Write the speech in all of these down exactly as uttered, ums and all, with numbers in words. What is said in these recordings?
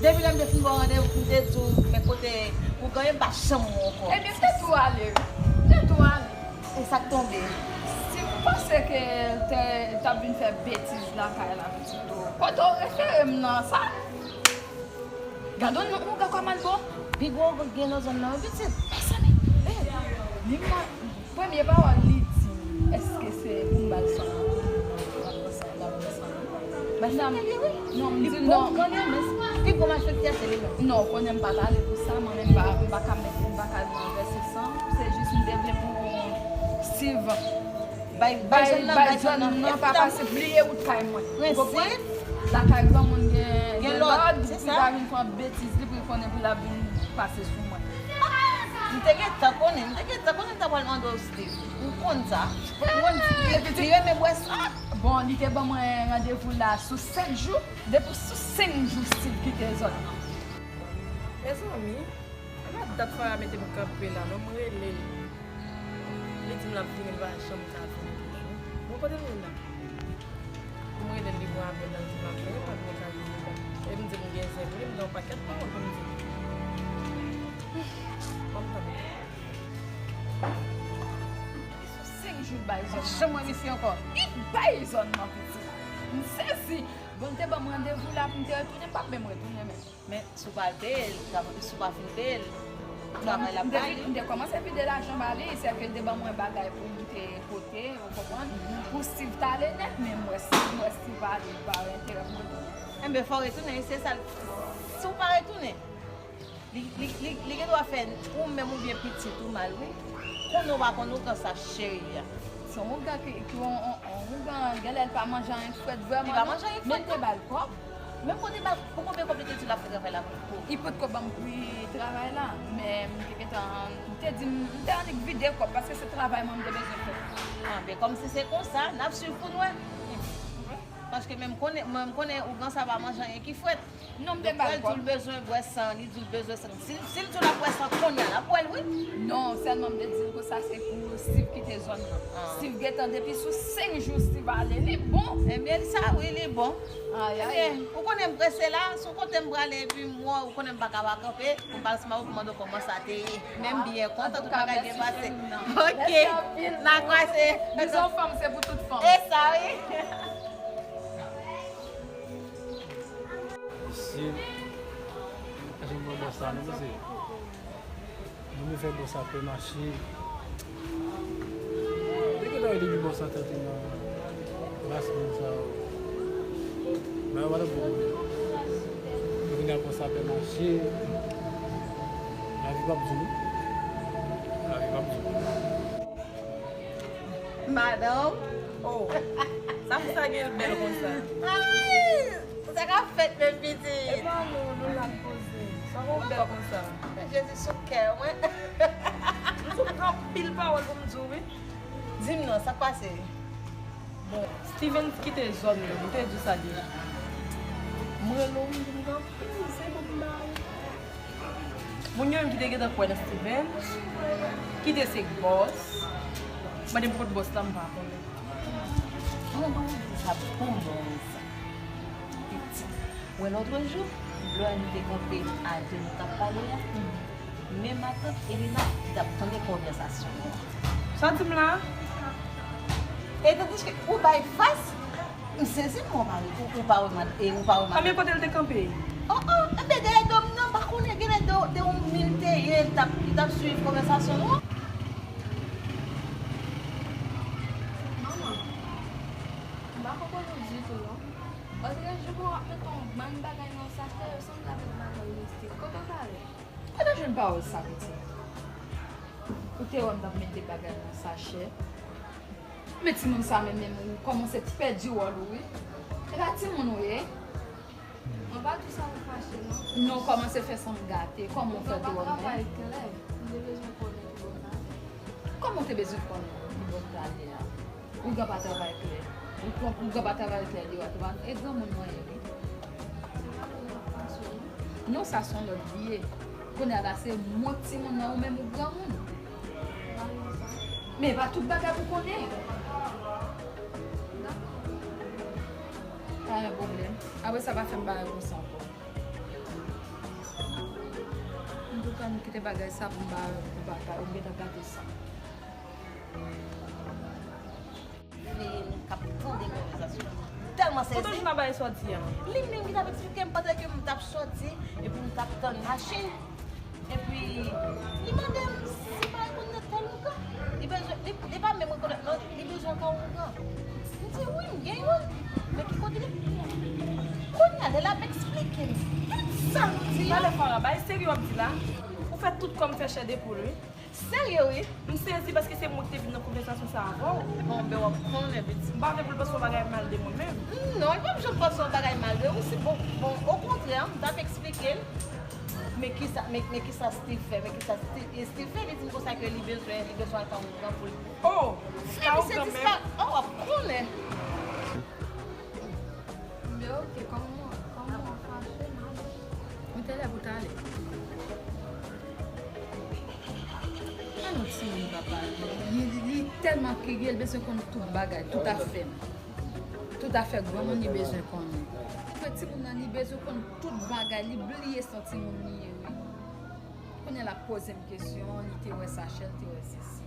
Depi lè m te fin ba w randevou, m te di w, men kote ougan ye, m pa janm wè w ankò. Ebyen, m te tou ale wi. M te tou ale. E sa k tonbe? Si m panse ke l te, t ap vin fè betiz lakay la, pitit o. Kote w refere m nan sa? Gade yon ougan kòman l bon. Pi gwo ougan gen nan zòn nan wi, pitit. Mezanmi. Eh, li man, premye pawòl li di m, èske se pou m ba l san? L ap pran san, l ap pran san. Bay fanmi l ye wi. Non, m di l non. Li bon, men pi gwo malfektè se li menm. Non, konnen m pa t ale pou sa, mwen menm m pa, m pa ka met, m pa ka ranvèse san. Se jis m te vle pou Steve bay, bay zòn nan, bay zòn nan, e pa pase, bliye wout kay mwen. Ou konprann? Lakay granmoun gen, gen lòd, pou l ta vin fè yon betiz, li pou l konnen pou l ap vin pase sou mwen. M te gentan konnen, m te gentan konnen m ta pral mande w Steve. Ou konn sa. Ou konn li renmen bwè san. Bon, li te ban mwen randevou la sou senk jou. Depi sou senk jou Steve kite zòn nan. Mezanmi, e pa dat Farah mete m kanpe la non, m rele l. Li di m l ap vini, li pa janm ka vini toujou. Bon, kote l ye la? M rele l, li pran apèl la, li di m ap vini, m pa vini ka vini la. E m di m gen zen pou li, m gen yon pakèt pawòl pou m di. Ban m tande. Li sou senk jou l bay zòn nan. Janm wè misye ankò. Li bay zòn nan, pitit. M sezi. Bon, l te ban m randevou la pou m te retounen, m p ap menm retounen menm. Men, si w pa peye l, si w pa fin peye l, travay la pa li. M te kòmanse vide lajan ba li, sèke l te ban mwen bagay pou m te pote, ou konprann? Pou Steve t ale nèt, men m wè si, m wè Steve ale, m pa wè enterè pou m retounen. Enben, fò w retounen, se sa l, si w pa retounen, li, li, li, li gen dwa fè ou menm oubyen pitit ou mal, wi. Konnen w pa konn ougan sa cheri a. Se yon ougan ki, ki yon, yon, yon ougan, genlè l pa manje anyen k frèt vrèman non. Li pa manje anyen k frèt non. Men l te ba l kòb. Menm kote ba, pou konbyen kòb li te di l ap fè travay la pou? Li potko ban m pri travay la, men m te gentan, m te di m, m te annik vide kòb paske se travay mwen m te bezwen fè. Anben, kòmsi se konsa, n ap swiv pou n wè. Paske menm konnen, mwen m konnen ougan sa pa manje anyen ki frèt. Non, m te ba l kòb. Li di l bezwen bwè san, li di l bezwen san. Si, si l di w l ap bwè san kounye a, l ap bwè l wi. Non, sèlman m te di l konsa se pou Steve kite zòn nan. Steve gentan depi sou senk jou Steve ale, li bon. Ebyen, sa wi, li bon. Ay, ay. Ebyen, ou konnen m prese la, se yon kote m prale, epi m wè, ou konnen m pa ka pa kanpe, m pral sma ou mande w kòman sa te ye. Men m byen kontan, tout bagay byen pase. Ok, n a kwaze. Bizou fanm, se pou tout fanm. E sa wi. Mesye, pa janm wè bòs sa non, mesye. Moun yo fè bòs sa pè mache. Depi lè depi bòs sa tante nan ras moun sa yo. Bagay yo pa t ap bon pou yo. Depi lè bòs sa pè mache. Lavi p ap di w. Lavi p ap di w. Madanm. Oh. Sa pou sa gen l bèl konsa? Ay! Sa k ap fèt menm pitit? E pa nou, nou la n poze. Sa pou bèl konsa? Jezi sou kè mwen. M sou anpil pawòl pou m di w wi. Di m non, sa k pase? Bon, Steven kite zòn nan, m te di w sa deja. M rele w, m di w m gen anpil zen pou m ba ou. Moun yo menm ki te gentan kwè nan Steven, ki te se bòs, mande m kot bòs la, m pa konnen. Mwen ba w di sa pou mwen sa. Pitit. Wè lòtrejou, lè nou te kanpe a de nou t ap pale a, men matant Elena ki t ap tande konvèsasyon nou an. Sa w di m la? E tandiske ou bay fas, m sezi m wè w pa, ou, ou pa wè mad-, e ou pa wè madanm. Anben kote l te kanpe? Oh, oh, enben dèyè do m nan, pa konnen genlè de, de yon mi l te ye, l t ap, li t ap swiv konvèsasyon nou an. Manman, m pa konprann ou ditou non. Lòtrejou bon w ap met yon bann bagay nan sachè, yo sanble avèk bagay mistik. Kote w t ale? Kote w jwenn pawòl sa, pitit? Ou te wè m t ap mete bagay nan sachè? Men timoun sa menm, menm ou kòmanse pèdi wòl ou wi. E pa timoun ou ye. Mwen pa di w sa pou fache non. Non, kòmanse fè san m gate. Kòman w fè di wòl mwen? Travay klè. M te bezwen konnen ki bò m t ale. Kòman w te bezwen konnen ki bò m t ale a? Ougan pa travay klè. Ou konp-, ougan pa travay klè deyò a, te pa e granmoun mwen ye wi. Non, sa se yon lòt li ye. Kounye a la se mwen k timoun nan, ou menm ou granmoun. Men e pa tout bagay pou konnen. Pa gen pwoblèm. Apre sa pa fè m bagay konsa ankò. Ann kite bagay sa pou m ba, pou m ba, ba, m gentan gate sa. Veye nou k ap tande konvèsasyon. Tèlman sezi. Kote w jwenn bagay sa w di a? Li menm ki t ap eksplike m pandan ke m t ap soti epi m t ap tann machin. Epi li mande m si m pa rekonèt tèl ougan. Li bezwen, li, li pa menm rekonèt non, li bezwen yon ougan. M di wi, m gen youn. Men ki kote li? Kounye a, lè l ap eksplike m tout sa m di a. Tande Farah, bagay serye w ap di la. Ou fè tout kò m fè chè de poul wi. Serye wi. M sezi paske se mwen ki te vin nan konvèsasyon sa avè w. Bon, ben w ap konnen pitit. M pa vle pou l panse yon bagay mal de mwen menm. Non, li p ap janm panse yon bagay mal de ou. Si, bon, bon, okontrè, m t ap eksplike l. Men kisa, men, men kisa Steve fè, men kisa Steve, Steve fè, li di m konsa ke li bezwen, li bezwen al ka ougan pou l. Oh! Ka ougan menm? Oh, w ap konnen. Mwen te lè pou t ale. An yon timoun papa. Li, li tèlman kirye, l bezwen konn tout bagay, tout afè m. Tout afè granmoun li bezwen konnen. Fè timoun nan li bezwen konn tout bagay, li bliye se yon timoun li ye wi. Kounye a l ap poze m kesyon, li te wè Sachèl, te wè sesi.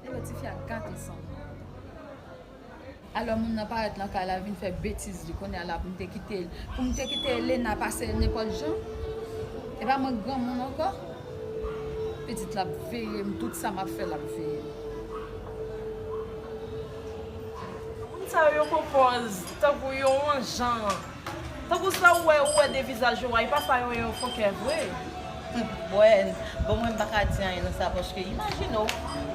Epi tifi a gate san. Alò moun nan parèt nan kay la vin fè betiz li kounye a la pou m te kite l. Pou m te kite Lena pase l nenpòt jan. E pa mwen k granmoun ankò. Pitit la ap veye m, tout sa m ap fè l ap veye m. Moun sa yo, yo pran pòz tankou yo yon jan. Tankou sa ou wè, ou wè de vizaj yo a, e pa sa yo ye yo fòkè vre. Bon, bon mwen m pa ka di anyen nan sa paske imajine w,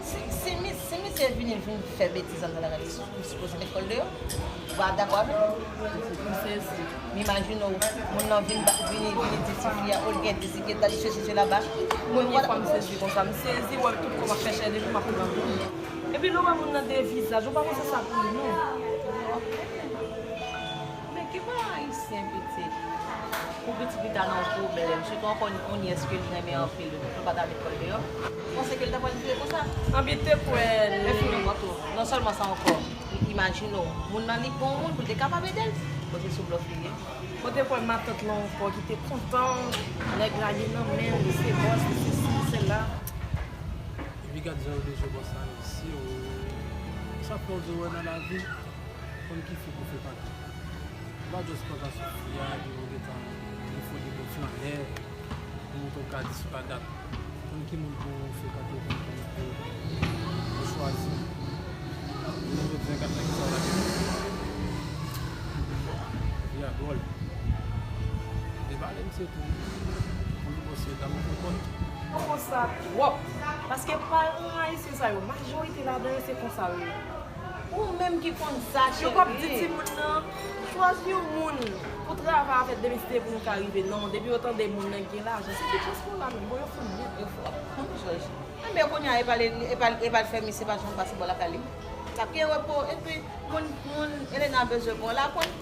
si, si, si misye vini vin fè betiz anndan lakay li, li sipoze met kò l deyò. Ou pa dakò avè m? M sezi. M imajine w, moun nan vin, vini, vini di tifi a, o l gen de si gen ta li chèche se laba. Premye fwa m sezi konsa, m sezi wè tout kò m ap fè chè depi m ap pran. Epi lè w wè moun nan de vizaj, ou pa panse sa pou li non. Men ki bon ayisyen pitit. Pou pitit li ta nan yon pwoblèm, sitou ankò yon nyès ke li renmen anpil, nou pa ta met kò l deyò. Ou panse ke l ta pral vire konsa? Anbyen te kwè l. Men fini ankò tou. Non sèlman sa ankò, imajine w, moun nan li bon moun pou l te kapab ede l. Bon se sou blòf li ye. Ou te kwè matant lan ankò ki te kontan, nèg la gen nan men l, li se bòs, li sesi, li sela. Epi gad jan yo deje bòs la mesye o. Sa fè w di w wè nan lavi. Konn ki fi pou frekante. Ou pa just kontan sou fi a epi ou gentan gen foli bon flannè, ou montre w ka dispagat. Konn ki moun pou frekante, konn ki moun pou, pou chwazi. Jounen jodi a gad nèg sa yo la gen fi a dwòl. Debale misye tou. Pou li bòs yo ta montre kont. Yo konsa twòp. Paske paran ayisyen sa yo, majorite ladan yo se konsa yo ye. Ou menm ki konn sa cheri. Yo p ap di timoun nan chwazi yon moun pou travay avè l depi se te pou nou ka rive non. Depi yo tande moun nan gen lajan, se tout chans pou la menm. Bon yo fout nèt, yo fout ap konn jòj. Enben kounye a e pa l, e pa l, e pa l fè misye pa janm pase bò lakay li. L ap gen repo epi moun, moun Elena bezwen bon l ap konn.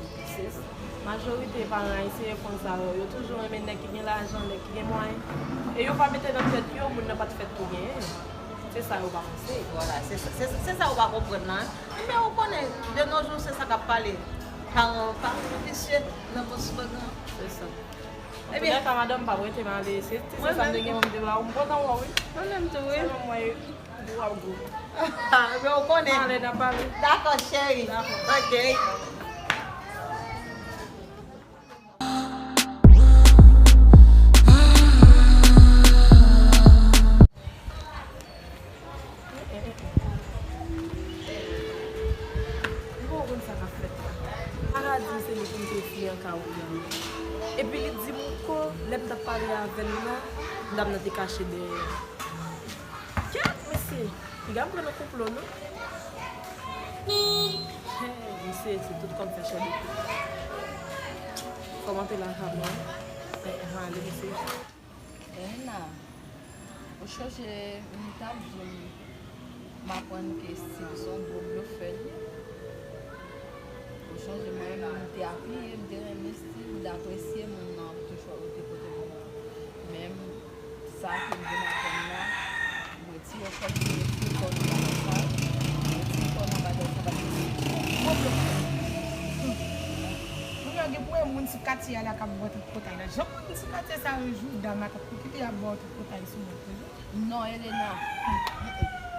Majorite paran ayisyen yo konn sa yo. Yo toujou renmen nèg ki gen lajan, nèg ki gen mwayen. E yo pa mete nan tèt yo moun nan pa t fèt pou genyen. Se sa yo pa panse. Vwala, se sa, se, se sa ou pa konprann la. Men ou konnen, de nos jours, se sa k ap pale. Paran, paran visye nan bon slogan. Se sa. Ebyen. Antouka, madanm, m p ap rete, m ale. Se ti se sa m te gen pou m te ba ou. M kontan wè w, wi. Mwen menm tou, wi. Sèlman m wè w ap gou. Ebyen, ou konnen. M ale, n ap pale. Dakò, cheri. Dakò. Ok. Li poko konn sa k ap fèt la. Sara di se li ki mete fi an ka ougan. Epi li di m ankò, lè m t ap pale avè l la, dam nan te kache dèyè. Kèt, mesye! Piga m pran nan konplo, non. Hey, mesye, se tout kò m fè chè de poul. Kòmante la, Haman. Eh, eh, ale, mesye. Elena, ou chonje, m t ap di w, m aprann ke Steve se yon gwo blofè li ye. Ou chonje, mwen menm, m te apiye, m te renmen Steve, m te apresye moun nan, toujou ou te pote pou mwen. Men, sa ke m vin aprann la, m retire kò m, m retire kò nan bagay sa, m retire kò nan bagay sa, paske Steve se yon gwo blofè. Kounye a gen premye moun Sou katye a la k ap ba w tripotay la. Jan moun sou katye sa yo, Jouda, matant, pou ki te ap ba w tripotay sou moun toujou? Non, Elena.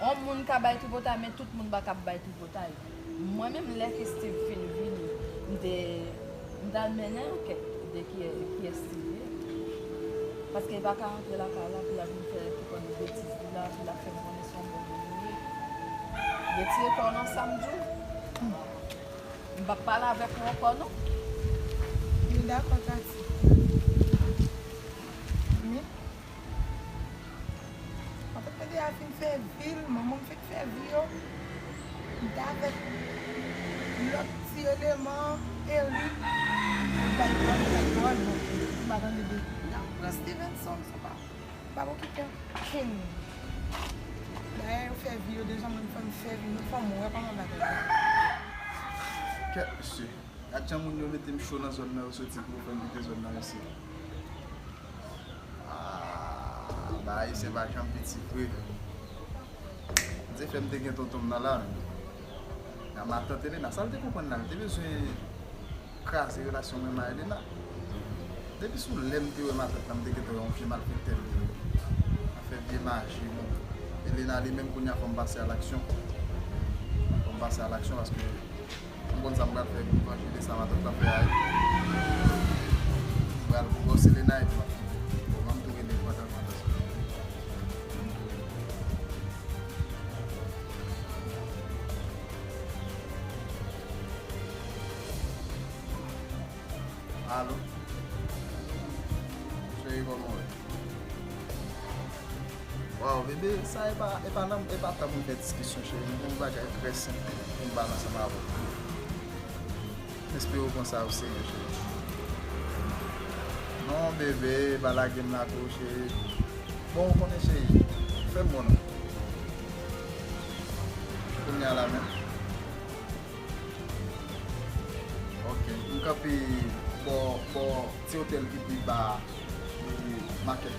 On moun ka bay tripotay, men tout moun pa kab bay tripotay. Mwen menm, lè ke Steve fin vini, m te, m t al mennen ankèt de ki, kiyès Steve ye. Paske li pa ka rantre lakay la, pou l ap vin fè tout jan de betiz li la, pou l ap fè m konnen se yon bon moun li ye. Retire kò w nan sa m di w. M p ap pale avèk ou ankò non. M dakò, Tati. Men, mwen pa t mande a fin fè vi l, manman m fin fè vi yo. M t avèk lòt ti eleman, Eric. Yo bay pawòl, yo bay pawòl, bon, m pa tande de. N ap pran Stevenson, se pa. Pa okipe ankenn moun. Dayè, yo fè vi yo deja, mwen fè m fè vi m, fò m wè kòman bagay la. Kèt mesye. Gad jan moun yo mete m cho nan zòn nan, yo soti pou yo fè m kite zòn nan isit. Ah, bagay Ayisyen pa janm piti vre. Dye fè m te gen tonton m nan la. Nan matant Elena, sa l te konprann la, l te bezwen kraze relasyon mwen ak Elena. Depi sou lè m te wè matant lan, m te gentan wè yon vye malfektè l te ye. Afè vye maji, bon. Elena li menm kounye a fò m pase a laksyon. Fò m pase a laksyon paske m konn sa m pral fè pou m vanje de sa matant lan fè a yo. M pral bwòs Elena epi m ap kite. Bon, ban m tou rele l pandan, pandan se tan. Alo. Cheri, kòman w ye? Waw, bebe, sa e pa, e pa nan, e pa tan pou n fè diskisyon, cheri. M gen yon bagay trè senp pou m pale ansanm avè w. M espere w pran sa o serye, cheri. Non, bebe, pa lage m lage w, cheri. Bon, ou konnen, cheri, fè m bon non. Kounye a la menm. Ok, m kanpe bò, bò ti otèl ki pi ba a, e, makèt.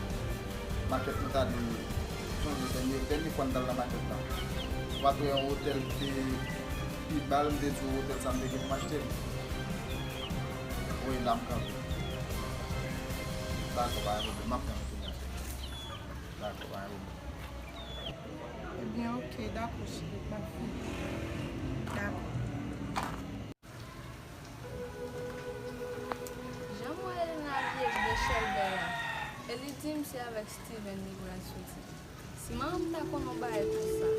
Makèt nou t ale, sonje dènye, dènye fwa n t al nan makèt la. Ou pa t wè yon otèl ki te pi ba l, m te di w otèl sa m te gen pou m achte l. Wi, la m kanpe. Dakò, pa gen pwoblèm, m ap tann ou kounye a. Dakò, pa gen pwoblèm. Ebyen, ok, dakò, cheri, pafè. Dakò. Jan m wè Elena vye dechèlbè a, e li di m se avèk Steven li pral soti. Si manman m ta konn yon bagay konsa,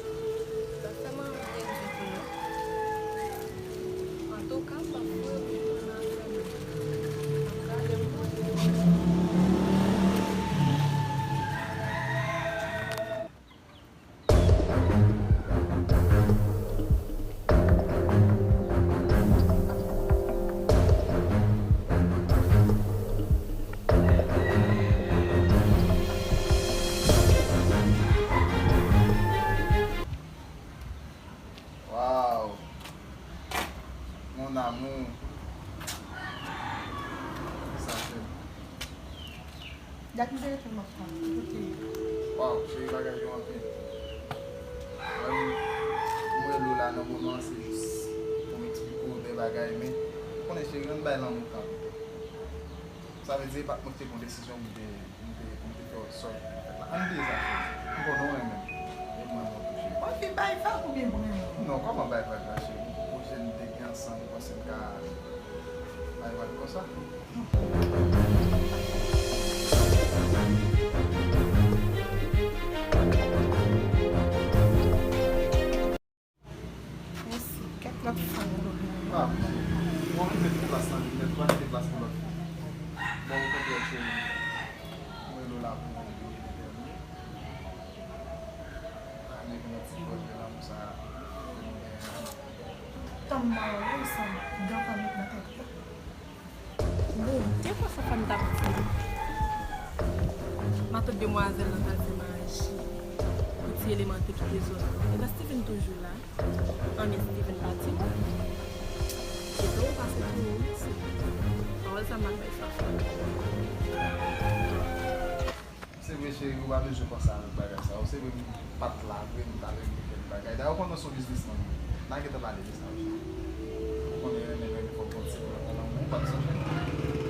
l ap fè manman m byen ditou non. Antouka, m p ap foure bout mwen nan afè moun. M ap gade m mwen. Waw! Mon amour. Sa fè m. Dat m te rete m ap tann ou. Kote w ye? Waw, cheri, bagay yo anpil. Wè m, m rele w la nan moman an, se jis pou m eksplike w de bagay, men ou konnen, cheri, ann bay lanmou tan. Sa vle di, e pa t mwen ki te pran desizyon pou m te, pou m te, pou m te fè w sòti nan fèt la. Ann bliye sa, cheri. M konnen w renmen m. E m renmen w tou, cheri. Mwen fin bay vag oubyen m renmen w? Non, kòman bay vag la, cheri? Pou pwojè n te gen ansanm, ou panse m ka bay vag konsa? Mèsi. Kèk lòt fwa, nou. Ah, bon, nou mete plas nan limit, nou pa kite plas pou lòt fi. Bon, okontrè, cheri. Mwen rele w la pou mwen determine. Ah, nèg nan ti pòt de lanmou sa. Tann nan, wi, sa. Gata met nan tèt. Bon, de fwa sa fè m t ap di matant demwazèl lan t al fè maji pou ti eleman te kite zòn nan. Ebyen, Steven toujou la. Anben, Steven pati, wi. Etan ou pase tou, wi, se pawòl sa m ap bay Fafa. Se vre, cheri, ou pa bezwen panse avèk bagay sa yo. Se vre, m pa t la vre, m t al regle kèk bagay. Dayè, ou konnen w se yon biznismann. N a gentan pale de sa, wi, cheri. Ou konnen renmen, renmen, fòk gon ti pwoblèm nan lanmou, ou pa t sonje?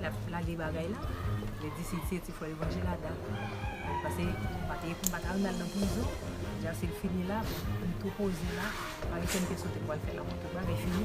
l ap lage bagay la. Li di si se ti frè levanjil Ada. Paske m pa te, m pa ta renmen al nan prizon. Dja si l fini la, m tou poze la. Pa gen kenn kesyon te pral fè la, bon, tout bagay fini.